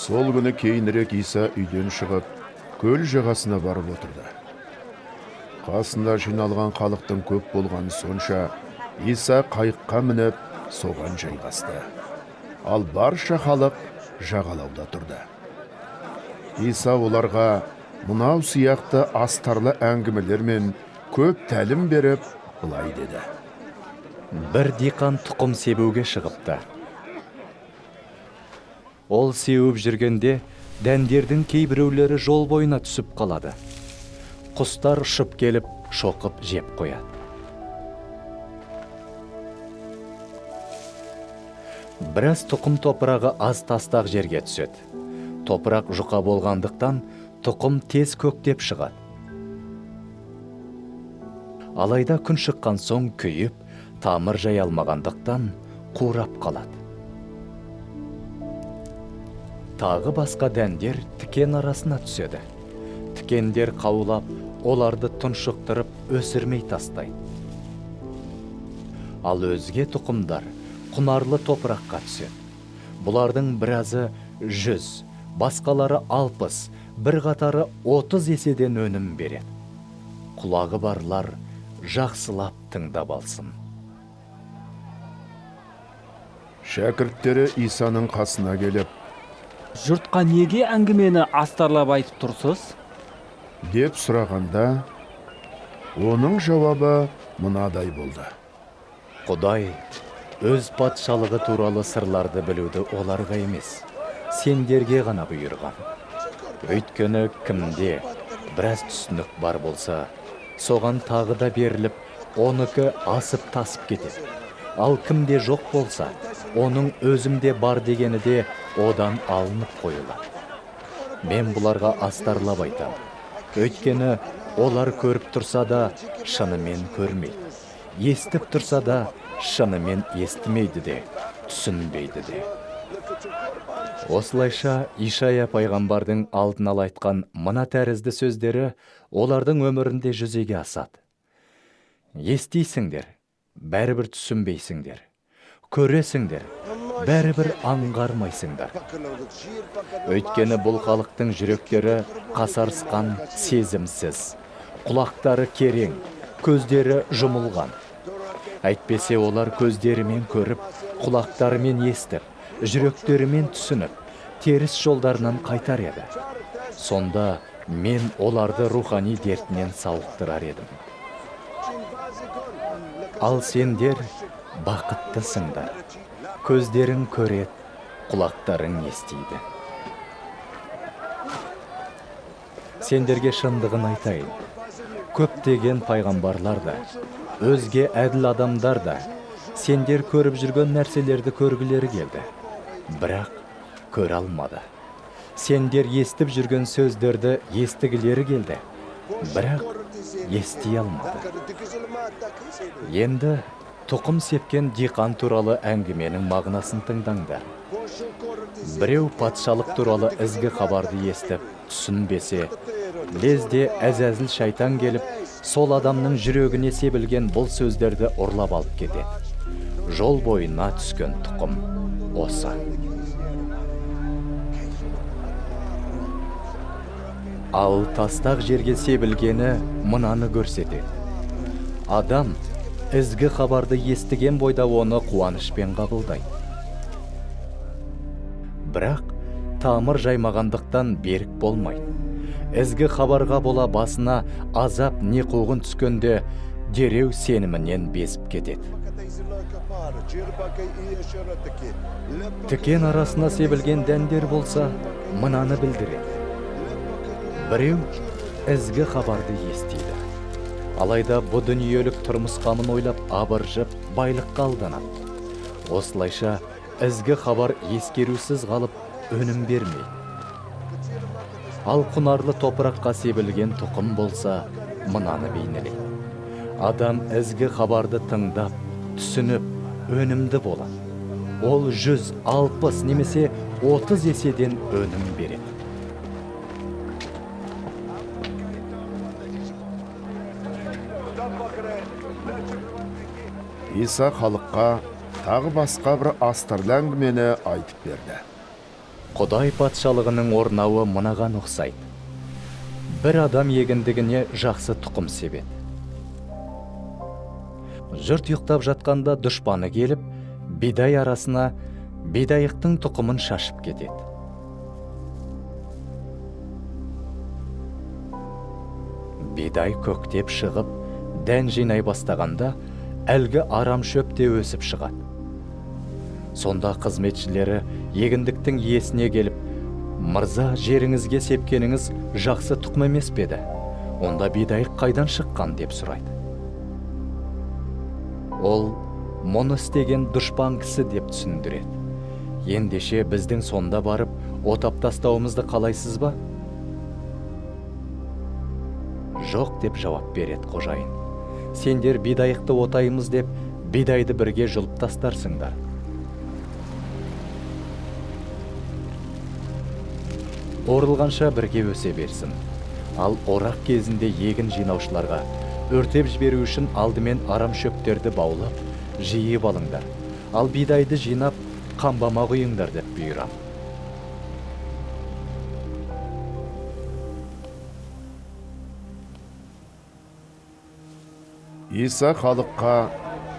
Сол күні кейінірек Иса үйден шығып, көл жағасына барып отырды. Қасында жиналған халықтың көп болғаны сонша, Иса қайыққа мініп, соған жайғасты. Ал барша халық жағалауда тұрды. Иса оларға мынау сияқты астарлы әңгімелермен көп тәлім беріп, былай деді. Бір диқан тұқым себуге шығыпты. Ол сеуіп жүргенде дәндердің кейбіреулері жол бойына түсіп қалады. Құстар ұшып келіп, шоқып жеп қояды. Біраз тұқым топырағы аз тастақ жерге түседі. Топырақ жұқа болғандықтан тұқым тез көктеп шығады. Алайда күн шыққан соң күйіп, тамыр жая алмағандықтан қурап қалады. Тағы басқа дәндер тікен арасына түседі. Тікендер қаулап, оларды тұншықтырып, өсірмей тастайды. Ал өзге тұқымдар құнарлы топыраққа түседі. Бұлардың біразы 100, басқалары 60, бір қатары 30 еседен өнім береді. Құлағы барлар жақсылап тыңдап алсын. Шәкірттері Исаның қасына келіп, Жұртқа неге әңгімені астарлап айтып тұрсыз? Деп сұрағанда, оның жауабы мынадай болды. Құдай өз патшалығы туралы сырларды білуді оларға емес, сендерге ғана бұйырған. Өйткені кімде біраз түсінік бар болса, соған тағы да беріліп, оныкі асып тасып кетеді. Ал кімде жоқ болса, оның өзімде бар дегені де одан алынып қойылады. Мен бұларға астарлап айтамын. Өйткені олар көріп тұрса да шынымен көрмейді. Естіп тұрса да шынымен естімейді де, түсінбейді де. Осылайша Ишая пайғамбардың алдын ала айтқан мына тәрізді сөздері олардың өмірінде жүзеге асады. Естисіңдер, бәрібір түсінбейсіңдер. Көресіңдер, бәрібір аңғармайсыңдар. Өйткені бұл халықтың жүректері қасарысқан сезімсіз, құлақтары керең, көздері жұмылған. Әйтпесе олар көздерімен көріп, құлақтарымен естіп, жүректерімен түсініп, теріс жолдарынан қайтар еді. Сонда мен оларды рухани дертінен сауықтырар едім. Ал сендер бақыттысыңдар. Көздерің көреді, құлақтарың естиді. Сендерге шындығын айтайын. Көптеген пайғамбарлар да, өзге әділ адамдар да сендер көріп жүрген нәрселерді көргілері келді, бірақ көре алмады. Сендер естіп жүрген сөздерді естігілері келді, бірақ ести алмады. Енді тұқым сепкен диқан туралы әңгіменің мағынасын тыңдаңдар. Біреу патшалық туралы ізгі хабарды естіп, түсінбесе, лезде әзәзіл шайтан келіп, сол адамның жүрегіне себілген бұл сөздерді ұрлап алып кетеді. Жол бойына түскен тұқым осы. Ал тастақ жерге себілгені мынаны көрсетеді. Адам ізгі хабарды естіген бойда оны қуанышпен қабылдайды. Бірақ тамыр жаймағандықтан берік болмайды. Ізгі хабарға бола басына азап не қуғын түскенде дереу сенімінен безіп кетеді. Тікен арасына себілген дәндер болса, мынаны білдіреді. Біреу ізгі хабарды естиді. Алайда бұ дүниелік тұрмыс қамын ойлап абыржып, байлыққа алданады. Осылайша ізгі хабар ескерусіз қалып, өнім бермейді. Ал құнарлы топыраққа себілген тұқым болса, мынаны бейнелейді. Адам ізгі хабарды тыңдап, түсініп, өнімді болады. Ол 160 немесе 30 еседен өнім береді. Иса халыққа тағы басқа бір астарлы әңгімені айтып берді. Құдай патшалығының орнауы мынаған ұқсайды. Бір адам егіндігіне жақсы тұқым себеді. Жұрт ұйықтап жатқанда дұшпаны келіп, бидай арасына бидайықтың тұқымын шашып кетеді. Бидай көктеп шығып, дән жинай бастағанда, әлгі арам шөп те өсіп шығады. Сонда қызметшілері егіндіктің иесіне келіп, «Мырза, жеріңізге сепкеніңіз жақсы тұқым емес пе еді? Онда бидайық қайдан шыққан?» деп сұрайды. Ол мұны істеген дұшпан кісі деп түсіндіреді. Ендеше біздің сонда барып отап тастауымызды қалайсыз ба? Жоқ деп жауап береді қожайын. Сендер бидайықты отаймыз деп бидайды бірге жұлып тастарсыңдар. Орылғанша бірге өсе берсін. Ал орақ кезінде егін жинаушыларға өртеп жіберу үшін алдымен арам шөптерді баулап, жиып алыңдар. Ал бидайды жинап, қамбама құйыңдар деп бұйырам. Иса халыққа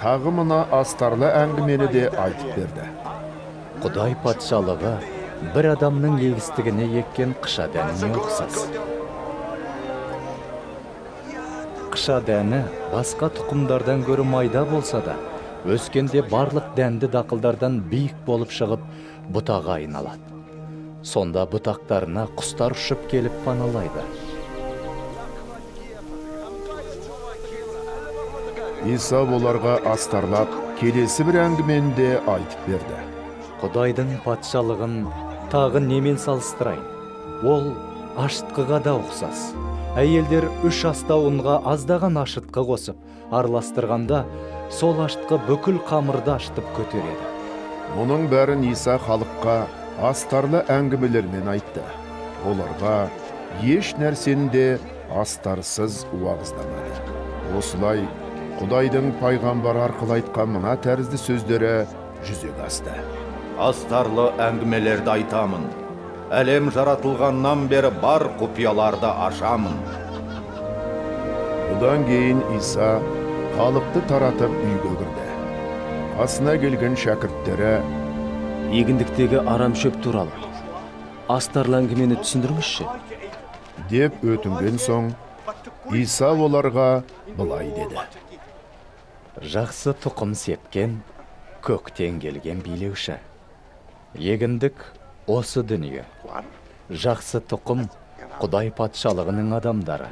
тағы мына астарлы әңгімені де айтып берді. Құдай патшалығы бір адамның егістігіне еккен қыша дәніне ұқсас. Қыша дәні басқа тұқымдардан гөрі майда болса да, өскенде барлық дәнді дақылдардан биік болып шығып, бұтаға айналады. Сонда бұтақтарына құстар ұшып келіп паналайды. Иса оларға астарлап, келесі бір әңгімені де айтып берді. Құдайдың патшалығын тағы немен салыстырайын? Ол ашытқыға да ұқсас. Әйелдер 3 астау ұнға аздаған ашытқы қосып, араластырғанда, сол ашытқы бүкіл қамырды ашытып көтереді. Мұның бәрін Иса халыққа астарлы әңгімелермен айтты. Оларға еш нәрсені де астарсыз уағыздамады. Осылай Құдайдың пайғамбар арқылы айтқан мына тәрізді сөздері жүзеге асты. Астарлы әңгімелерді айтамын. Әлем жаратылғаннан бері бар құпияларды ашамын. Бұдан кейін Иса халықты таратып үйге кірді. Қасына келген шәкірттері: Егіндіктегі арам шөп туралы астарлы әңгімені түсіндіріңізші, деп өтінген соң, Иса оларға былай деді. Жақсы тұқым сепкен көктен келген билеуші. Егіндік осы дүние. Жақсы тұқым Құдай патшалығының адамдары.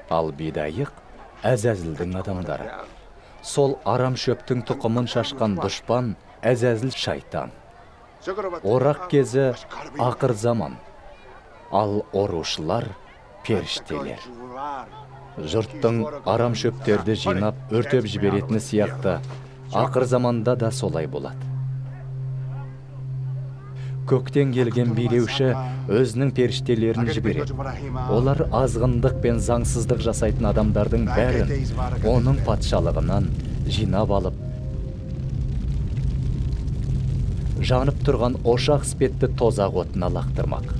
Ал бидайық Әзәзілдің адамдары. Сол арам шөптің тұқымын шашқан дұшпан Әзәзіл шайтан. Орақ кезі ақыр заман. Ал орушылар періштелер. Жұрттың арам шөптерді жинап өртеп жіберетіні сияқты ақыр заманда да солай болады. Көктен келген билеуші өзінің періштелерін жібереді. Олар азғындық пен заңсыздық жасайтын адамдардың бәрін оның патшалығынан жинап алып, жанып тұрған ошақ іспетті тозақ отына лақтырмақ.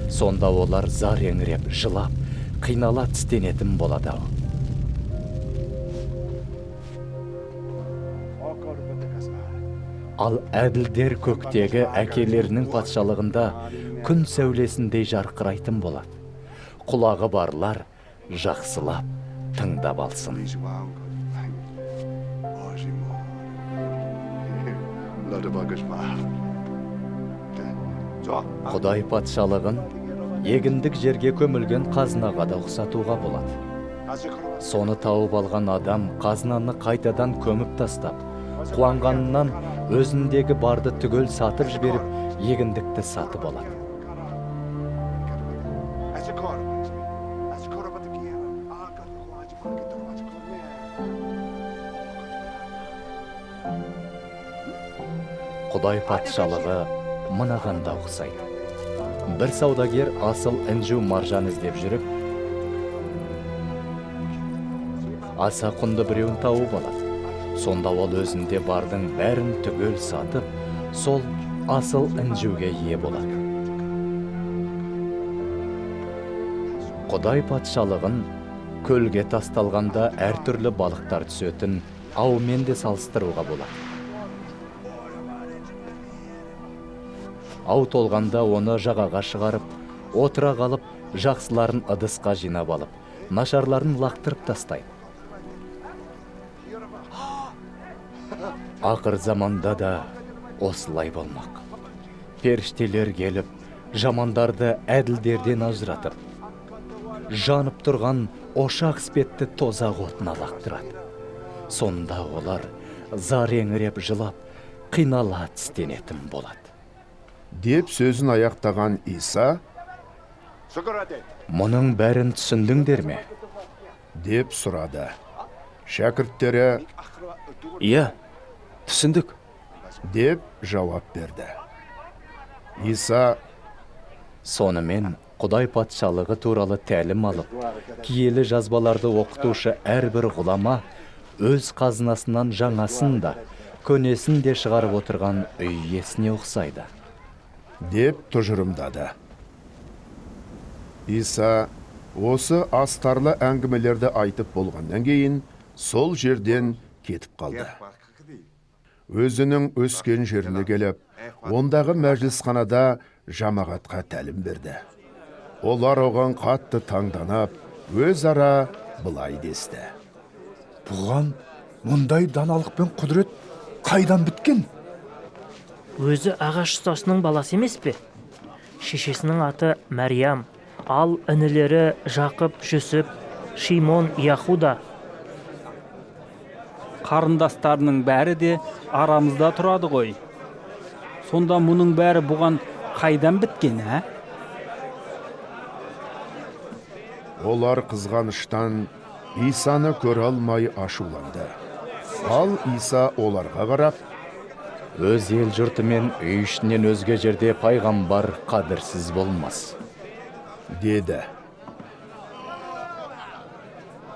Сонда олар зар еңіреп, жылап, қинала тістенетін болады. Ал әділдер көктегі әкелерінің патшалығында күн сәулесіндей жарқырайтын болады. Құлағы барлар жақсылап тыңдап алсын. Құдай патшалығын егіндік жерге көмілген қазынаға да ұқсатуға болады. Соны тауып алған адам қазынаны қайтадан көміп тастап, қуанғанынан өзіндегі барды түгел сатып жіберіп, егіндікті сатып алады. Құдай патшалығы мынаған да ұқсайды. Бір саудагер асыл інжу маржан іздеп жүріп, аса құнды біреуін тауып алады. Сонда ол өзінде бардың бәрін түгел сатып, сол асыл інжуге ие болады. Құдай патшалығын көлге тасталғанда әртүрлі балықтар түсетін аумен де салыстыруға болады. Ау толғанда оны жағаға шығарып, отыра қалып, жақсыларын ыдысқа жинап алып, нашарларын лақтырып тастайды. Ақыр заманда да осылай болмақ. Періштелер келіп, жамандарды әділдерден ажыратып, жанып тұрған ошақ іспетті тозақ отына лақтырады. Сонда олар зар еңіреп жылап, қинала тістенетін болады. Деп сөзін аяқтаған Иса, Мұның бәрін түсіндіңдер ме? Деп сұрады. Шәкірттері, Иә, түсіндік. Деп жауап берді. Иса, Сонымен Құдай патшалығы туралы тәлім алып, киелі жазбаларды оқытушы әрбір ғұлама өз қазынасынан жаңасын да, көнесін де шығарып отырған үй иесіне ұқсайды. Деп тұжырымдады. Иса осы астарлы әңгімелерді айтып болғаннан кейін сол жерден кетіп қалды. Өзінің өскен жеріне келіп, ондағы мәжілісханада жамағатқа тәлім берді. Олар оған қатты таңданып, өзара былай десті. Бұған мұндай даналық пен құдірет қайдан біткен? Өзі ағаш ұстасының баласы емес пе? Шешесінің аты Мәриям, ал інілері Жақып, Жүсіп, Шимон, Яхуда. Қарындастарының бәрі де арамызда тұрады ғой. Сонда мұның бәрі бұған қайдан біткен, ә? Олар қызғаныштан Исаны көре алмай ашуланды. Ал Иса оларға қарап, Өз ел жұртымен үй ішінен өзге жерде пайғамбар қадірсіз болмас. Деді.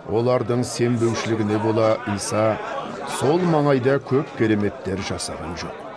Олардың сенбеушілігіне бола Иса сол маңайда көп кереметтер жасаған жоқ.